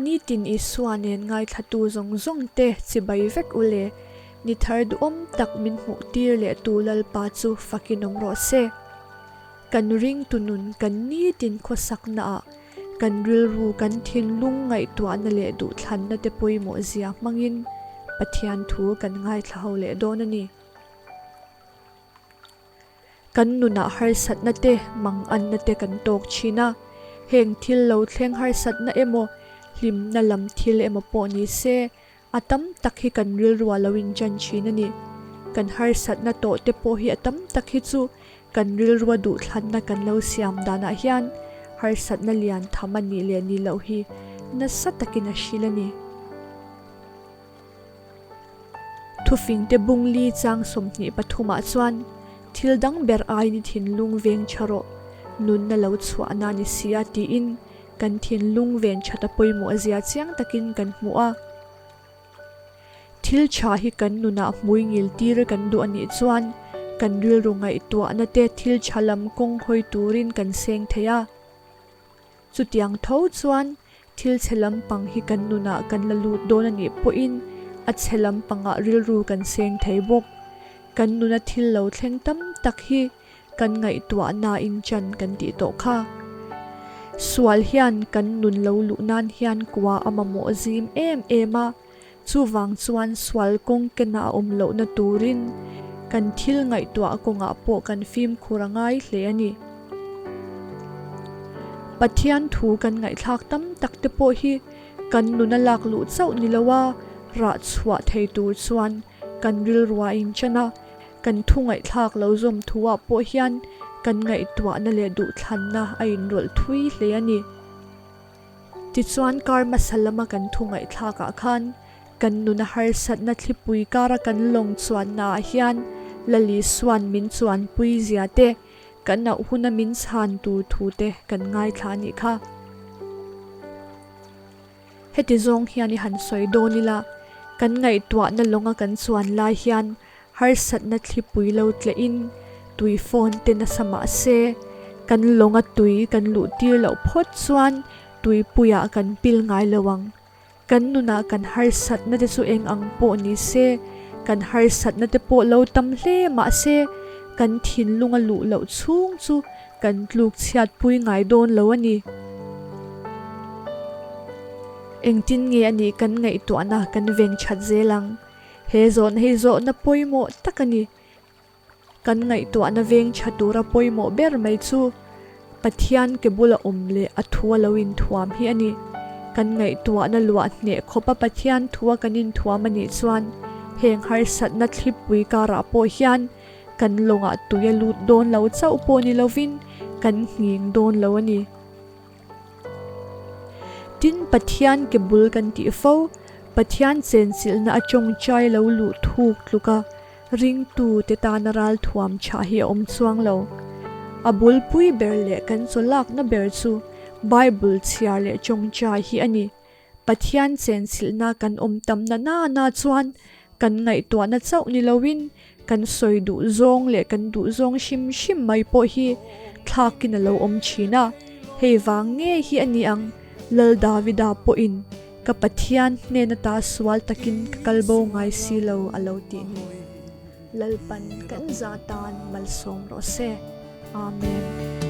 Nitin Isua nen ngaithlatu zawng zawng te chibai vek u le. Ni thar duhawm tak min hmuh tir leh tu Lalpa chu fakin awm rawh se. Kan ringtu nun kan nitin khawsakna ah kan rilru kan thinlung ngaihtuahna leh duhthlanna te pawimawh zia hmangin Pathian thu kan ngaithla ho leh dawn a ni. Kan nunah harsatna te, manganna te kan tawk thin a. Heng thil lo thleng harsatna emaw, hlimna lam thil emaw pawh ni se, a tam tak hi kan rilru a lo inṭan thin a ni. Kan harsatna tawh te pawh hi a tam tak hi chu kan rilrua duhthlanna kan lo siam danah hian harsatna lian tham a nih leh nih loh hi nasa takin a hrilh a ni. Thufingte bungli chang 23 ah chuan, Thil dang ber aiin i thinlung veng tha rawh, nunna lo chhuahna ni si a tiin kan thinlung ven that a pawimawh zia chiang takin kan hmu a. Thil tha hi kan nunah hmui ngil tir kan duh a nih chuan kan rilru ngaihtuahna te thil tha lam kawng hawi turin kan seng thei a. Chutiang tho chuan thil chhe lampang hi kan nunah kan la lut dawn a nih pawhin a chhe lampangah rilru kan seng thei bawk. Kan nuna thil lo thleng tam tak hi kan ngaihtuahna inchan kan tih tawh kha. Sual hian kan nun lo luh nan hian kua a mamawh zim em em a, chuvang chuan sual kawng kena a awm lohna turin kan thil ngaihtuah kawngah pawh kan fimkhur a ngai hle a ni. Pathian thu kan ngaihthlak tam tak te pawh hi kan nuna lak luh chauh ni lo a, rah chhuah thei tur chuan kan rilrua inchan a, kan thu ngaihthlak lo zawm thu ah pawh hian kan ngaihtuahna leh duhthlanna a inrawlh thui hle a ni. Tichuan kar hmasa lama kan thu ngaihthlak ah khan kan nuna harsatna thlipui kara kan lawng chuanna ah hian Lali Suan min chuanpui zia te, Kan auh huna min chhan tur thu te kan ngaithla a nih kha. Heti zawng hian i han sawi dawn ila, kan ngaihtuahna lawnga kan chuan lai hian harsatna thlipui lo tlehin tui phone te nasa mah se, kan lawnga tui kan luh tir loh phawt chuan tuipuiah kan pil ngai lo ang. Kan nunah kan harsatna te chu eng ang pawh ni se, kan harsatna te pawh lo tam hle mah se, kan thinlung a luh loh chhung chu kan tluk chhiatpui ngai dawn lo a ni. Engtin nge a nih kan ngaihtuahna kan veng that zel ang? He zawhna hi zawhna pawimawh tak a ni. Kan ngaihtuahna veng tha tura pawimawh ber mai chu Pathian ke bula awm leh a thu a lo inthuam hi a ni. Kan ngaihtuahna luah hneh khawpa Pathian thua kan inthuam a nih chuan heng harsatna thlipui karah pawh hian kan lawngah tui a lut dawn lo chauh pawh ni lovin kan nghing dawn lo a ni. Tin, Pathian ke bul kan tih fo, Pathian chenchilhna a tawngtai lo luh thuk tluk a, Ringtu te tana ralthuam chhah hi a awm chuang lo. A bulpui ber leh kan chawlakna ber chu Bible chhiar leh tawngtai hi a ni. Pathian chenchilhna kan awm tam na na na chuan kan ngaihtuahna chauh ni loin kan sawi duh zawng leh kan duh zawng hrim hrim mai pawh hi thlakin a lo awm thin a. Hei vang ngei hi a ni ang Lal Davida pawhin Ka Pathian hnen ata sual takin ka kal bo ngai si lo a lo tih ni. Lalpan kan za tan malsawm rawh se. Amen.